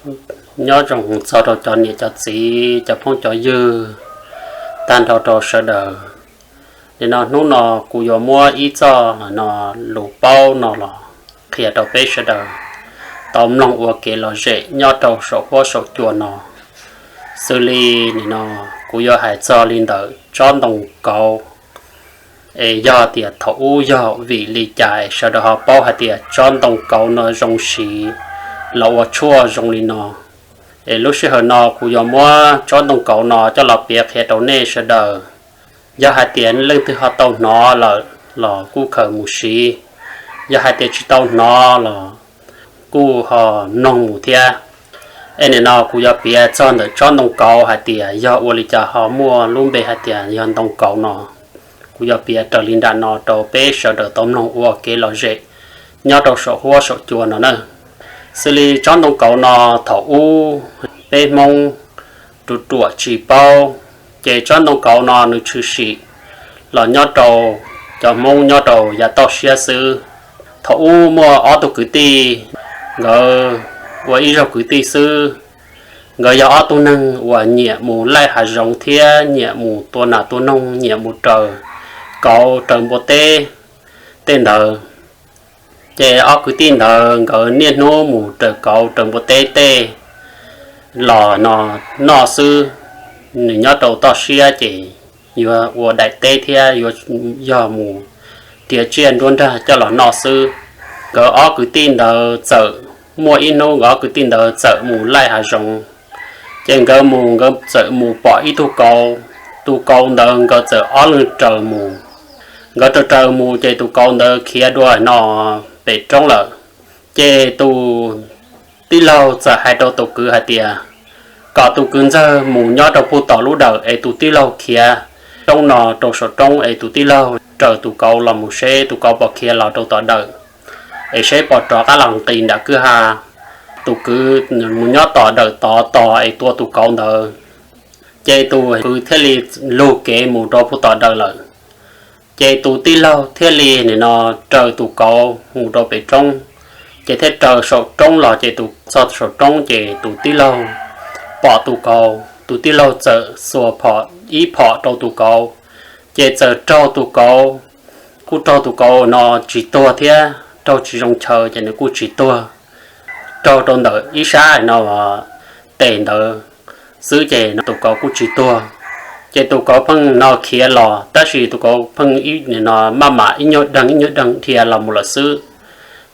Nyob zoo txog rau cov niam cov txiv, cov phooj cov ywg, tag nrho rau sawv daws. Nim no hnub no kuv yuav muab ib txoj no lus paub no los qhia rau peb sawv daws tau mloog ua kev lom zem nyob rau saum huab saum cua no. Xws li nim no kuv yuav hais txog li ntawm tsob ntoo kauv, es yog tias thaum ub yog vim li cas es sawv daws ho paub hais tias tsob ntoo kauv no zoo siv los ua tshuaj zoo li no. Es lub sij hawm no kuv yuav muab tsob ntoo kauv no coj los piav qhia rau nej sawv daws. Yog hais tias leej twg ho tau hnov lawm los kuj khaws mus siv, yog hais tias tsis tau hnov los kuj ho mloog mus thiab. Es nim no kuv yuav piav txog ntawm tsob ntoo kauv hais tias yog ua li cas ho muaj lub npe hais tias yog ntoo kauv no. Kuv yuav piav raws li nram no rau peb sawv daws tau mloog ua kev lom zem nyob rau saum huab saum cua no na. Xws li tsob ntoo kauv no thaum ub peb Hmoob ruam ruam tsis paub, ces tsob ntoo kauv no nws tshwm sim los nyob rau cov Hmoob nyob rau yav toj siab xwb. Thaum ub muaj ob tug kwv tij, nkawd ua ib zaug kwv tij xwb. Nkawd yog ob tug neeg uas nyiam mus laij hav zoov thiab nyiam mus tua nas tua noog, nyiam mus raws kauv raws npua teb tej ntawd. Ces ob kwv tij ntawd nkawd niaj hnub mus raws kauv raws npua teb tej los no noj xwb. Nws nyob rau toj siab ces yuav ua daim teb thiab yuav yog mus tiav tsiaj nruab nrag coj los noj xwb. Nkawd ob kwv tij ntawd txawm muaj ib hnub nkawd ob kwv tij ntawd txawm mus laij hav zoov. Ces nkawd mus nkawd txawm mus pom ib tug kauv, tus kauv ntawd nkawd txawm ob leeg raws mus. Nkawd raws raws mus ces tus kauv ntawd khiav dua no pem roob lawm. Ces tus tij laug txawm hais rau tus kwv hais tias kom tus kwv ntxawg mus nyob rau puag tom lub dawm es tus tij laug khiav roob no rau saum roob es tus tij laug raws tus kauv los mus seb tus kauv puas khiav los rau tom dawm, es seb puas rov qab los nqis nram kwj ha. Tus kwv mus nyob tom dawm tod tos es tua tus kauv ntawd. Ces tus kwv thiaj li lug kev mus rau puag tom dawm lawm. Ces tus tij laug thiaj li nim no raws tus kauv mus rau pem roob. Ces thiaj raws saum roob los ces tus txog saum roob ces tus tib laug pom tus kauv, tus tij laug txawm xuas phom ib phom rau tus kauv, ces txawm raug tus kauv, kuj raug tus kauv no tsis tuag thiab raug tsis zoo chaw ces nws kuj tsis tuag. Raug rau ntawm ib sab no tes ntawd xwb ces tus kauv kuj tsis tuag. Ces tus kauv pheej no khiav los tab sis tus kauv pheej ib no maj mam ib nyuag deeg ib nyuag deeg dhia los mus lawm xwb.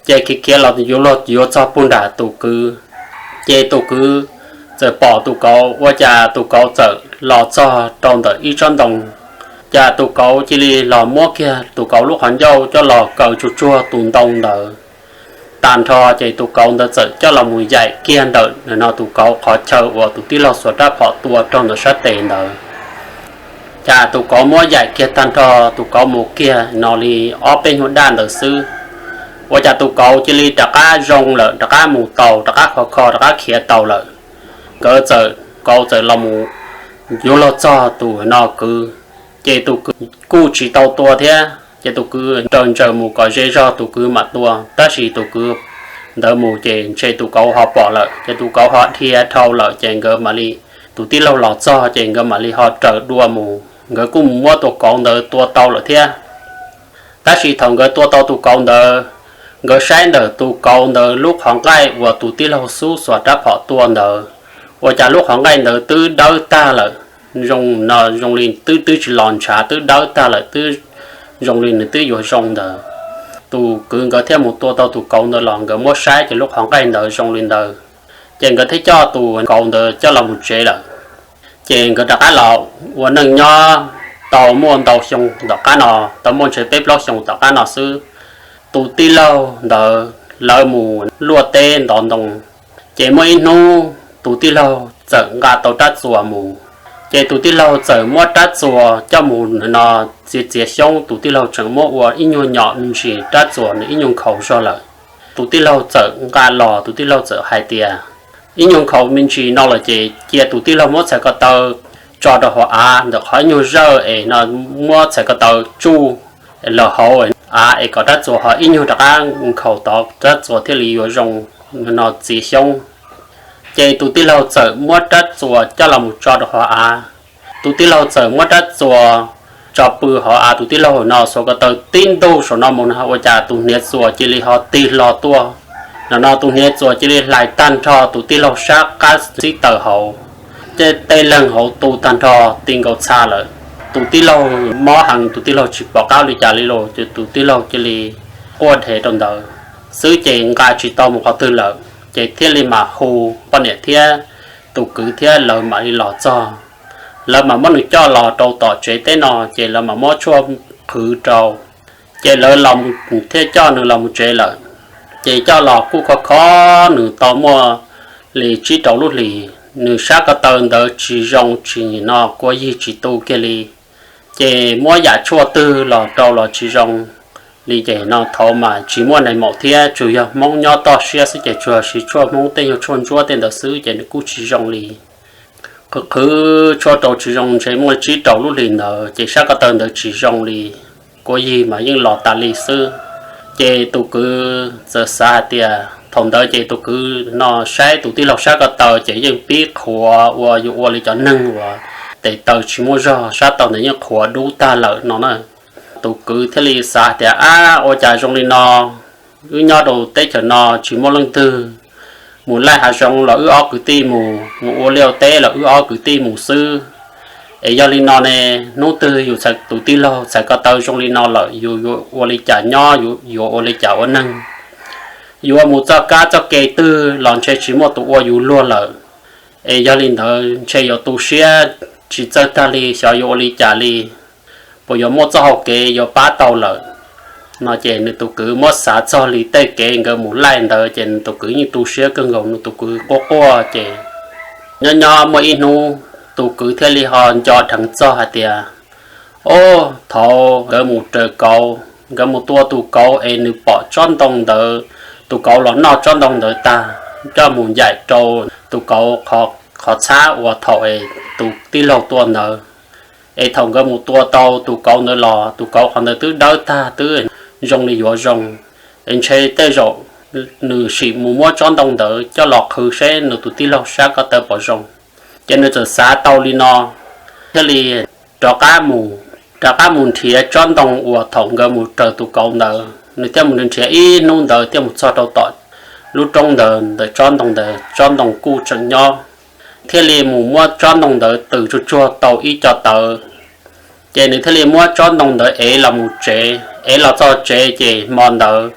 Ces khiav khiav los yuav luag yuav txog puag nram tus kwv. Ces tus kwv txawm pom tus kauv ua cas tus kauv txawm los txog rau ntawm ib tsob ntoo. Cas tus kauv cia li los muab kiag tus kauv lub qhov ncauj coj los kaw tsuag tsuag tus ntoo ntawd tag nrho ces tus kauv ntawd txawm coj los mus yaim kiag ntawm no tus kauv qhov chaw uas tus tij laug xuas rab phom tua raug ntawm sab tes ntawd. Cas tus kauv muab yaim kiag tag nrho tus kauv mus kiag no li ob peb nyuag daj ntawd xwb, ua cas tus kauv cia li rov qab zoo lawm, rov qab mus tau, rov qab khov kho, rov qab khiav tau lawm. Nkawd txawm, kauv txawm los mus yuav luag txog tus no kwv, ces tus kwv kuj tsis tau tua thiab ces tus kwv raws ntsaws mus kom ze zog tus kwv mam tua. Tab sis tus kwv ntawd mus ces ntshe tus kauv ho pom lawm ces tus kauv ho dhia dhau lawm ces nkawd mam li, tus tij laug los txog ces nkawd mam li ho raws dua mus, nkawd kuj mus muab tus kauv ntawd tua tau lawm thiab. Tab sis thaum nkawd tua tau tus kauv ntawd, nkawd saib ntawm tus kauv ntawd lub qhov nqaij uas tus tij laug xub xuas rab phom tua ntawd, ua cas lub qhov nqaij ntawd twb dawb tag lawm, zoo no zoo li twb twb tsis los ntshav, twb dawb tag lawm, twb zoo li nws twb yuav zoo ntawd. Tus kwv nkawd thiaj mus tua tau tus kauv ntawd los nkawd muab saib ces lub qhov nqaij ntawd zoo li ntawd, ces nkawd thiaj coj tus kauv ntawd coj los mus tsev lawm. Ces nkawd rov qab los ua neej nyob tau muaj ntau xyoo tom qab no, tau muaj ntshe peb plaub xyoo tom qab no xwb. Tus tij laug ntawd lawv mus luaj teb ntov ntoo, ces muaj ib hnub tus tij laug txawm nqa tau rab txuas mus. Ces tus tij laug txawm muab rab txuas coj mus no txiav txiav xyoob, tus tij laug tseem muab ua ib nyuag nyom me ntsis rab txuas nws ib nyuag nkhaus zog lawm. Tus tij laug txawm nqa los, tus tij laug txawm hais tias, ib nyuag nkhaus me ntsis no lawm ces cia tus tij laug muab txhais ko taw tso rau hauv av ntawm qhov ib nyuag zawj es no muab txhais ko taw tsuj los hauv av es kom rab txuas ho ib nyuag rov qab nkhaus tod rab txuas thiaj li yuav zoo no txiav xyoob. Ces tus tij laug txawm muab rab txuas coj los mus tso rau hauv av. Tus tij laug txawm muab rab txuas tso pw hauv av, tus tij laug no xuas ko taw tib ntuj saum no mus no ua cas tus hniav txuas cia li ho tig hlo tuaj. Nim no tus hniav txuas cia li hlais tag nrho tus tij laug sab qab xib taws hauv, ces tej leeg hauv tu tag nrho ti nkaus txha lawm. Tus tij laug mob heev, tus tij laug tsis pom qab li cas li los ces tus tij laug cia li quaj dhev rau ntawd xwb ces nqa tsis tau mus qhov twg lawm, ces thiaj li mam hu poj niam thiab tus kwv thiab lawv mam li los txog. Lawv mam muab nws coj los rau tom tsev teb no ces lawv mam muab tshuaj qhwv rau, ces lawv los thiaj coj nws los mus tsev lawm. Ces coj los kuj kho kho nws tau muaj li tsib rau lub hlis, nws sab ko taw ntawd tsis zoo tsis no kua yig tsis tu kiag li. Ces muab yam tshuaj twg los rau los tsis zoo li ces no thaum mas tsis muaj nais maum thiab tsuas yog Hmoob nyob toj siab xwb ces tsuas siv tshuaj Hmoob tej nyuag tshuaj ntsuab tej ntawd xwb ces nws kuj tsis zoo li. Qhwv qhwv tshuaj rau tsis zoo ntshe muaj tsib rau lub hlis ntawd ces sab ko taw ntawd tsis zoo li, kua yig mas yeej los tas li xwb. Ces tus kwv txawm xav hais tias thaum ntawd ces tus kwv no saib tus tij laug sab ko taw ces yeej pib qhuav ua yuav ua li cov neeg uas tes taw tsis muaj zog, sab ko taw ntawd yeej qhuav dub tag lawm no na. Tus kwv thiaj li xav tias, ab, ua cas zoo li no, wb nyob rau teb chaws no tsis muaj leej twg, mus laij hav zoov los wb ob kwv tij mus, mus ua liaj teb los wb ob kwv tij mus xwb. Es yog li no ne, hnub twg yus tus tij laug txhais ko taw zoo li no lawm yus yuav ua li cas nyob, yuav ua li cas ua neeg? Yuav mus txoj kab txoj kev twg los ntshe tsis muaj tus ua yus luag lawm. Es yog li ntawd ntshe yuav tu siab tsis txawj tag li, xyov yuav ua li cas li, puas yuav muaj txoj hau kev yuav pab tau lawm no ces nws tus kwv muab xav txog li tej kev nkawd mus laij ntawd ces nws tus kwv yeej tu siab kawg nkaus, nws tus kwv quaj quaj ces nyob nyob muaj ib hnub tus kwv thiaj li ho nco dheev txog hais tias, o, thaum nkawd mus raws kauv, nkawd mus tua tus kauv es nws pom tsob ntoo ntawd, tus kauv los noj tsob ntoo ntawd tag, coj mus ncaim rau tus kauv qhov txhab uas thaum es tus tij laug tua ntawd. Es thaum nkawd mus tua tau tus kauv ntawd los tus kauv qhov ntawd twb dawb tag twb zoo li yuav zoo. Es ntshe tej zaum nws sim mus muab tsob ntoo ntawd coj los qhwv seb nws tus tij laug sab ko taw puas zoo. Ces nws txawm xav tau li no, thiaj li rov qab mus, rov qab mus nrhiav tsob ntoo uas thaum nkawd mus raws tus kauv ntawd, nws thiaj mus nrhiav ib hnub ntawd thiaj mus txog rau tom lub roob ntawd, ntawm tsob ntoo ntawd tsob ntoo kuj tseem nyob. Thiaj li mus muab tsob ntoo ntawd tws tsuag tsuag tau ib co tawv. Ces nws thiaj li muab tsob ntoo ntawd ev los mus tsev, ev los txog tsev ces hmo ntawd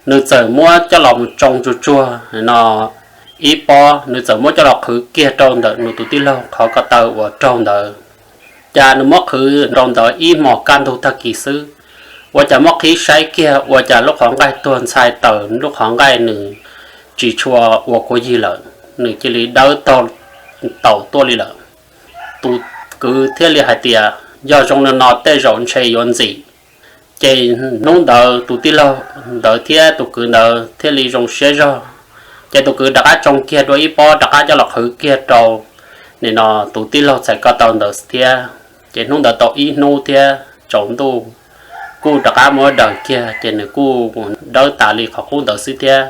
nws txawm muab coj los mus tsoo tsuag tsuag no ib pob, nws txawm muab coj los qhwv kiag rau ntawm nws tus tij laug qhov ko taw uas raug ntawd. Cas nws muab qhwv rau ntawd ib hmos kaj ntug tag kis xwb, ua cas muab qhib saib kiag ua cas lub qhov nqaij tuag ntxhais taws, lub qhov nqaij nws tsis tshua ua kua yig lawm, nws cia li dawb taug taum tuaj li lawm. Tus kwv thiaj li hais tias yog zoo li no tej zaum ntshe yuav ntxim. Ces hnub ntawd tus tij laug ntawd thiab tus kwv ntawd thiaj li zoo siab zog. Ces tus kwv rov qab tsoo kiag dua ib pob rov qab coj los qhwv kiag rau nim no tus tij laug txhais ko taw ntawd thiab. Ces hnub ntawd tau ib hnub thiab tsaus ntuj kuj rov qab muab daws kiag ces nws kuj dawb tas li qhov qub ntawd xwb thiab.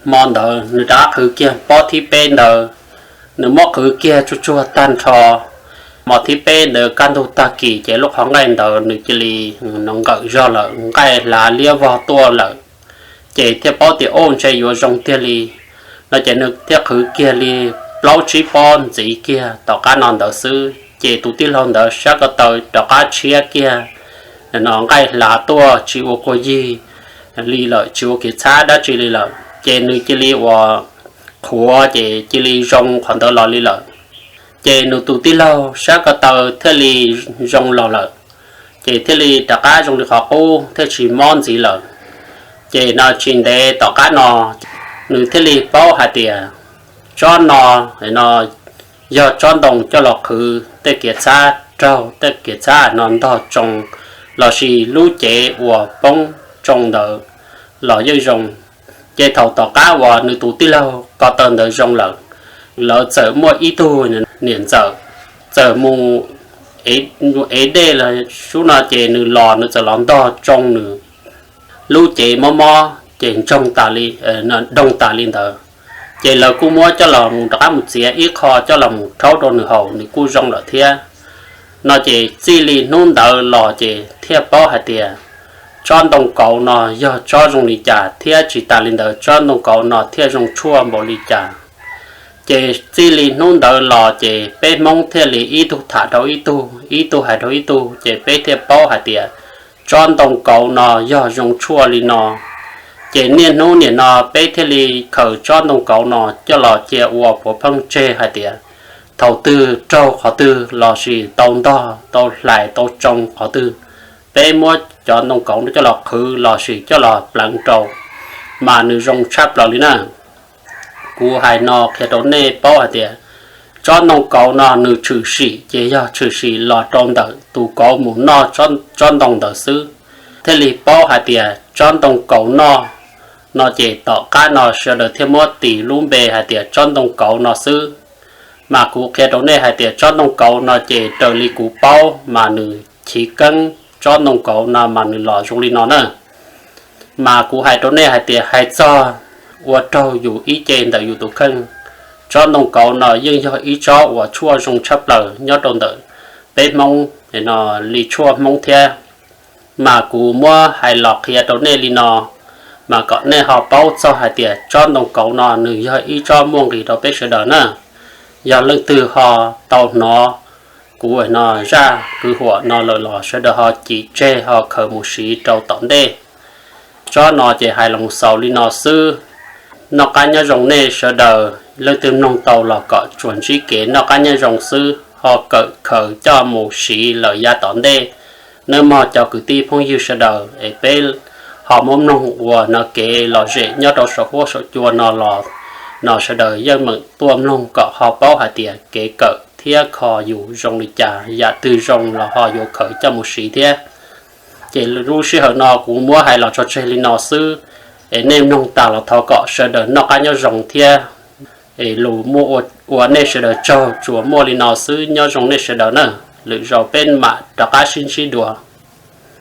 Hmo ntawd nws rov qab qhwv kiag pob thib peb ntawd, nws muab qhwv kiag tsuag tsuag tag nrho. Hmo thib peb ntawd kaj ntug tag kis ces lub qhov nqaij ntawd nws cia li nqawm zog lawm, nqaij hlav liab vog tuaj lawm. Ces thiaj paub tias, o, ntshe yuav zoo tiag li no ces nws thiaj qhwv kiag li plaub tsib pob ntxiv kiag tom qab no ntawd xwb ces tus tij laug ntawd sab ko taw rov qab tshiab kiag no, nqaij hlav tuaj tsis ua kua yig li lawm, tsis ua kev txhab dab tsi li lawm, ces nws cia li ua qhuav ces cia li zoo qhov ntawd los li lawm. Ces nws tus tij laug sab ko taw thiaj li zoo los lawm, ces thiaj li rov qab zoo li qhov qub thiaj tsis mob ntxiv lawm. Ces no tsis ntev tom qab no nws thiaj li paub hais tias tsob no, no yog tsob ntoo coj los qhwv tej kev txhab raug, tej kev txhab no ntog tsoo, lossis lub cev uas poob tsoo ntawd los yeej zoo. Ces thaum tom qab uas nws tus tij laug ko taw ntawd zoo lawm, lawv txawm muaj ib tug niam ntxawm txawm mus ev dej los sub no ces nws los, nws txawm los ntog tsoo nws lub cev mob mob ces ntsoog tas li, nroog tas li ntawd. Ces lawv kuj muab coj los mus rov qab mus txiav ib qho coj los mus rhaub rau nws haus, nws kuj zoo lawm thiab. No ces txij li hnub ntawd los ces thiaj paub hais tias tsob ntoo kauv no yog tsob zoo li cas, thiab tsis tas li ntawd tsob ntoo kauv no thiaj zoo tshuaj npaum li cas. Ces txij li hnub ntawd los ces peb Hmoob thiaj li ib tug tham rau ib tug, ib tug hais rau ib tug, ces peb thiaj paub hais tias tsob ntoo kauv no yog zoo tshuaj li no. Ces niaj hnub nim no peb thiaj li khaws tsob ntoo kauv no coj los cia ua puav pheej tseg hais tias thaum twg raug qhov twg lossis tau ntog, tau hlais, tau tsoo qhov twg, peb muab cov ntoo kauv no coj los qhwv lossis coj los pleev rau, mas nws zoo tshaj plaws li na. Kuv hais no qhia rau nej paub hais tias tsob ntoo kauv no nws tshwm sim ces yog tshwm sim los rau ntawm tus kauv mus noj tsob ntoo ntawd xwb, thiaj li paub hais tias tsob ntoo kauv noj. No ces tom qab no sawv daws thiaj muab tis lub npe hais tias tsob ntoo kauv no xwb. Mas kuv qhia rau nej hais tias tsob ntoo kauv no ces raws li kuv paub mas nws chiv keeb tsob ntoo kauv no mas nws los zoo li no na. Mas kuv hais rau nej hais tias hais txog ua raug yus ib ce ntawm yus tus kheej, tsob ntoo kauv no yeej yog ib tsob uas tshuaj zoo tshaj plaws nyob rau ntawm peb Hmoob no li tshuaj Hmoob thiab. Mas kuv muab hais los qhia rau nej li no, mas kom nej ho paub txog hais tias tsob ntoo kauv no nws yog ib tsob muaj nqis rau peb sawv daws na. Yog leej twg ho tau hnov kuv no zaj kwv huam no lawm los sawv daws ho cim tseg ho khaws mus siv rau tom ntej. Tsob no ces hais los xaus li no xwb. Noj qab nyob zoo nej sawv daws, leej twg mloog tau los kom tsuas ntsib kev noj qab nyob zoo xwb, ho kawm khaws coj mus siv lawm yav tom ntej. Nawb mog cov kwv tij phooj ywg sawv daws, es peb ho muab mloog ua no kev lom zem nyob rau saum huab saum cua no los, no sawv daws yeej meem tuaj mloog kom ho paub hais tias kev kawm thiab kho yus zoo li cas, yam twg zoo los ho yuav khaws coj mus siv thiab. Ces lub sij hawm no kuv muab hais los tso tseg li no xwb, es nej mloog tas los thov kom sawv daws noj qab nyob zoo thiab. Es lus muaj ua nej sawv daws tsaug tsuas muaj li no xwb, nyob zoo nej sawv daws na. Lwm zaus peb mam rov qab sib ntsib dua.